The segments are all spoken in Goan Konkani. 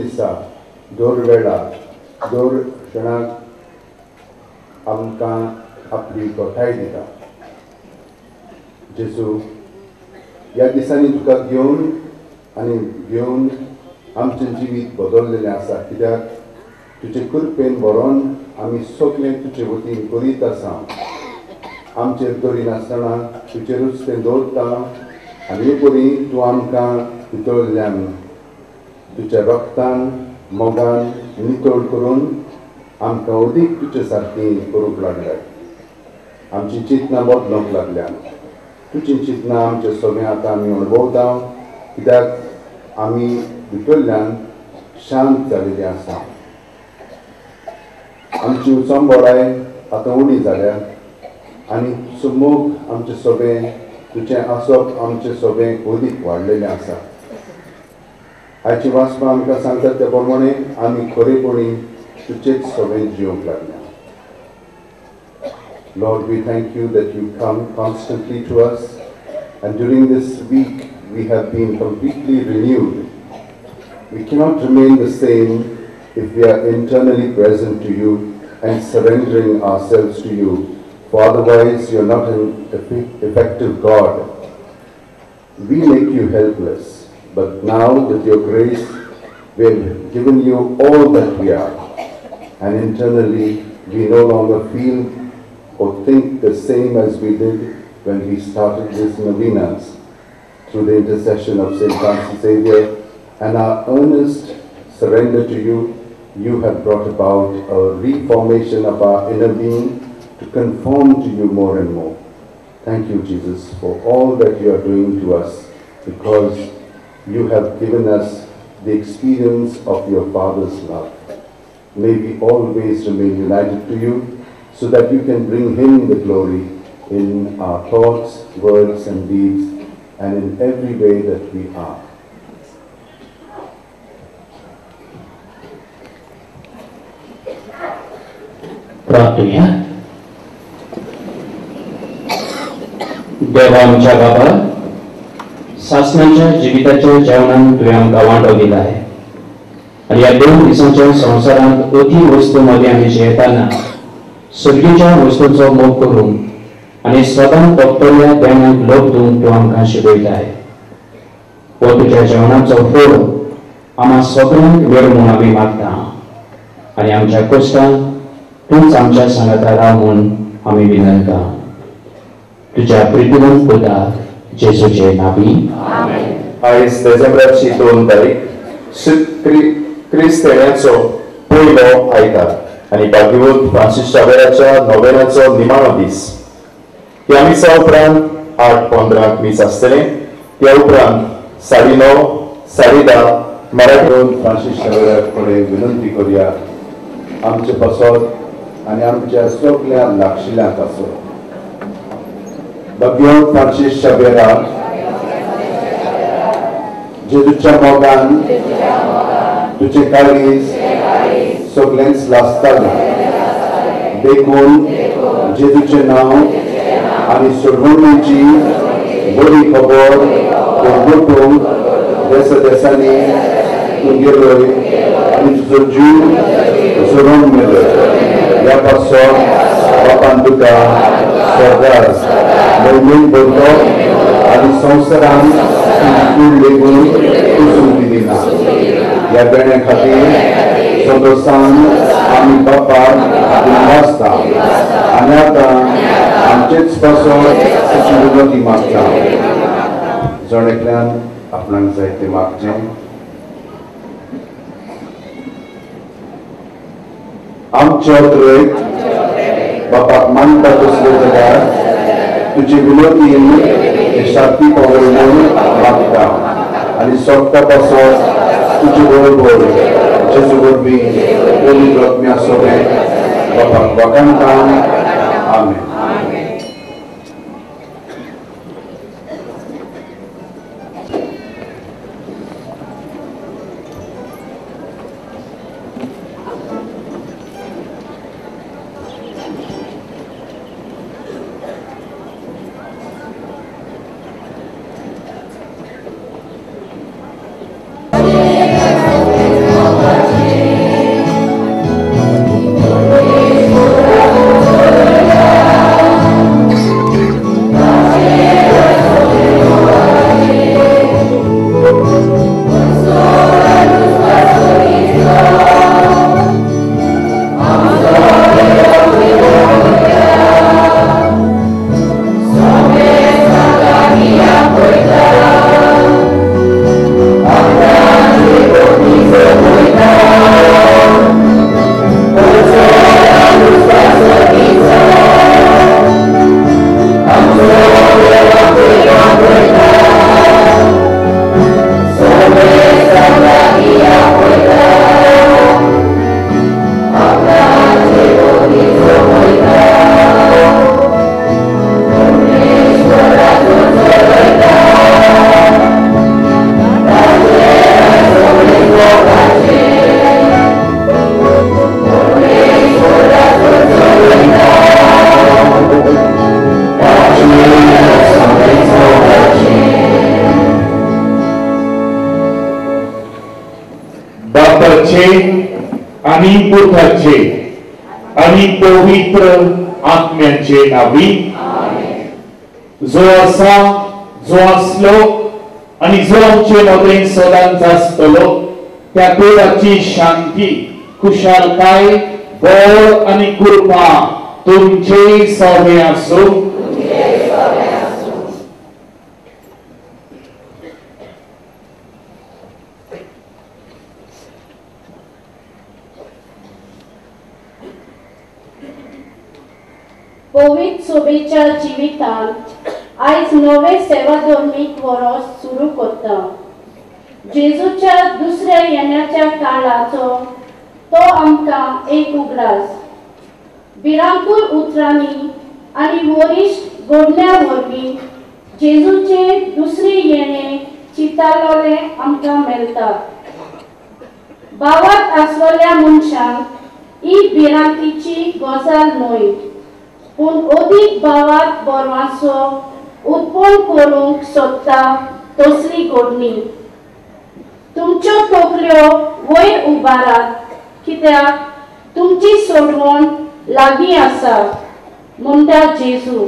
दिसा दर वेळा दर क्षणाक आमकां आपली गोठाय दिता. जेजू, ह्या दिसांनी तुका घेवन आनी घेवन आमचें जिवीत बदललेलें आसा, कित्याक तुजे कृपेन बरोवन आमी सगळें तुजे वतीन करीत आसा. आमचेर दरिनासतना तुजेरूच तें दवरता आनी परी तूं आमकां भितरल्यान तुज्या रक्तान मोगान नितळ करून आमकां अदीक तुजे सारकी करूंक लागल्या. आमची चिंतनां बदलूंक लागल्या. तुजी चिंतनां आमचे सगळें आतां आमी अणभवता, कित्याक आमी भितरल्यान शांत जालेली आसा. आमची उचंबळाय आतां उणी जाल्या आनी मोग आमचें सगळें तुजें आसप आमचें सगळें अदीक वाडलेलें आसा. आयची वाचपां आमकां सांगतात त्या प्रमाणे आमी खरेपणी तुजेच सगळें जिवंक लागल्या. Lord, we thank you that you come constantly to us, and during this week we have been completely renewed. We cannot remain the same if we are internally present to you and surrendering ourselves to you, for otherwise you are not an effective God. We make you helpless, but now with your grace we have given you all that we are, and internally we no longer feel or think the same as we did when we started these novenas. Through the intercession of St. Francis Xavier and our earnest surrender to you, you have brought about a reformation of our inner being to conform to you more and more. Thank you, Jesus, for all that you are doing to us, because you have given us the experience of your Father's love. May we always remain united to you, so that you can bring him the glory in our thoughts, words and deeds, and in every way that we are. प्रार्थना. देवा आमच्या बाबा, सासणाच्या जिविताच्या जेवणान तुवें आमकां वांटो दिला आहे आनी ह्या 2 दिसांच्या संवसारांत अती वस्तू मदीं आमी जियेतना सगळीच्या वस्तूंचो मोग करून आनी सदां तोपतल्या देणाक लोक दिवंक तूं आमकां शिकयताय. हो तुज्या जेवणाचो फोड आम्हा सगळ्यांक मेळ म्हूण आमी मागता आनी आमच्या कश्टांक तूंच आमच्या सांगाता राव म्हूण आमी विनंता. तुज्या प्रितीवंत पुताक जेजूचे नांवी. आयज डिसेंबराची 2 तारीख, क्रिस्त येण्याचो पयलो आयतार आनी भाग्यवंत फ्रांसीस शावेराच्या नोवेनाचो निमाणो दीस. ह्या मिसा उपरांत 8:15 मीस आसतलें. त्या उपरांत 9:30 10:30 मराठी. फ्रांसीस शावेरा कडेन विनंती करुया आमचे पासत आनी आमच्या सगल्या लागशिल्ल्या पासत. भाग्यवंत फ्रांसीस शावेरा, जेजूच्या मोगान तुजें काळीज सगळेंच लासतालें, देखून जेजूचें नांव आनी सोडवणेची बरी खबर परगटूंक देसा देसांनी तूं गेलोय आनी तुजो जीव झरोवन मेलो. ह्या पासत बापान तुका स्वर्गार मोहिमेन भरलो आनी संवसारान तुजी कूड लेगून कुसूंक दिली ना. ह्या देण्या खातीर संतोशान आमी बापाक दिनवासता आनी आतां आमचेच पासत तुजी विनंती मागता. जण एकल्यान आपणाक जाय तें मागचें. आमचे अत्रेक बापाक मानता तसले जाल्यार तुजी विनोदीन शांती पावय म्हूण मागता आनी सोगता पासत तुजे बरोबर जेजू वरवीं पवित्र आत्म्या सगळें बापाक वाखाणता. आमेन. Amen. बापाचे आनी पुताचे आनी पवित्र आत्म्याचे नावी, जो आसा, जो आसलो आनी जो आमचे मदें सदांच आसतलो, त्या देवाची शांती, खुशालकाय, बळ आनी कृपा तुमचे सवे आसूं. पवित्र सोबेच्या जिवितांत आयज नवे सेवाधर्मीक वरोस सुरू करता. जेजूच्या दुसऱ्या येण्याच्या काळाचो तो आमकां एक उगडास. भिरांकूळ उतरांनी आनी वरिश्ठ घडण्या वरवीं जेजूचे दुसरे येणे चिंतालोले आमकां मेळटा. भावात आसलेल्या मनशांक ही भिरांतीची गजाल न्हय, पूण अदीक भावात बरवाचो उत्पन्न करूंक सोदता तसली घडणी. तुमच्यो तकल्यो वयर उबारात, कित्याक तुमची सोडवण लागीं आसा, म्हणटा जेजू.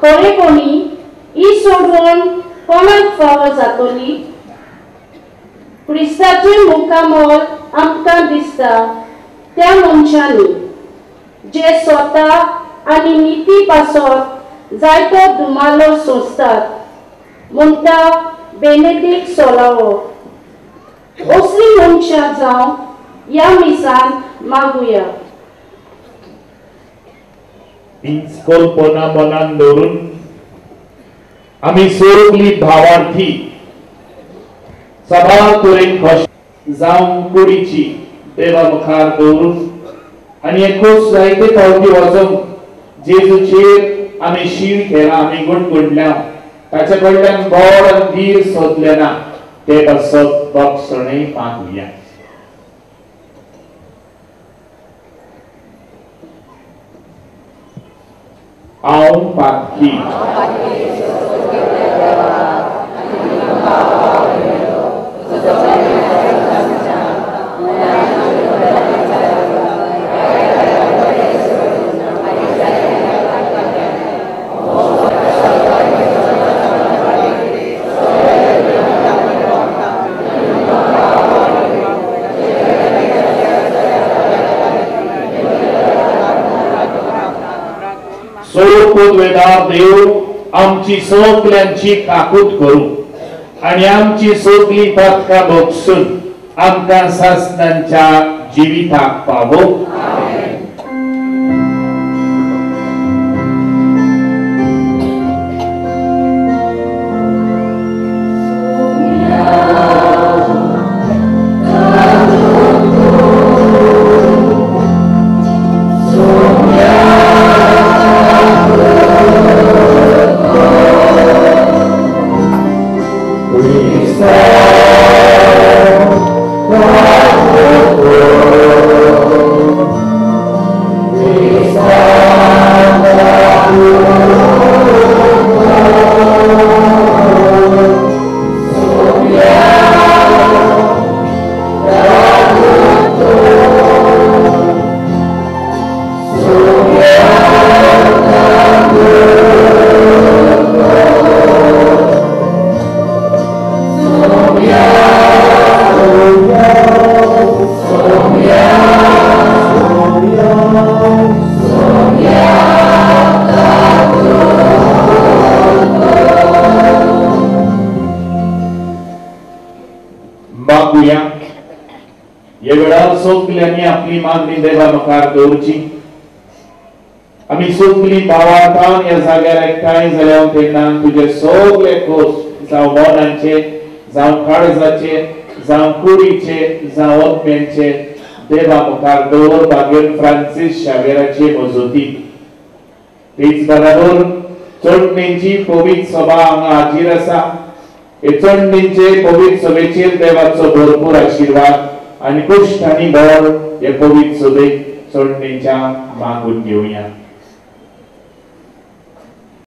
खरेपणी ही सोडवण कोणाक फावो जातली? क्रिस्ताचें मुखामळ आमकां दिसता त्या मनशांनी जे स्वता आनी निती पासत जायतो धुमालो सोंसतात, म्हणटा बेनेदीक सोलावो. असली मनशां जावं ह्या मिसांत मागुया. हीच कल्पना मनान दवरून आमी सगळीं भावार्थी सभा तरेन खोश जावं कुडीची देवा मुखार दवरून आनी एकूच जायते फावटी वचून जेजूचेर आमी शीण केला, आमी गुणगुणल्या, ताचे कडल्यान बळ आनी धीर सोदले ना, ते पासत बक्षणें मागुया. हांव पातकी, देव आमची सगल्यांची काकूत करूं आनी आमची सगळीं पातकां भोगसून आमकां सासणांच्या जिविताक पावो. सगल्यांनी आपली मागणी देवा मुखार दवरची. आमी सगळीं भावार्थान ह्या जाग्यार एकठांय जाल्या तेन्ना तुजे सगळे खोस, जावं मनाचे, जावं काळजाचे, जावं कुडीचे, जावं आत्म्यांचे देवा मुखार दवर बागेर फ्रांसीस शावेराचे मजती. तेच बराबर चोडणेची पवित्र सभा हांगा हाजीर आसा. हे चोडणेचे पवित्र सभेचेर देवाचो भरपूर आशिर्वाद आनी कुश्ट आनी बळ हे पवित्र सभेक चोडणेच्या मागून घेवया.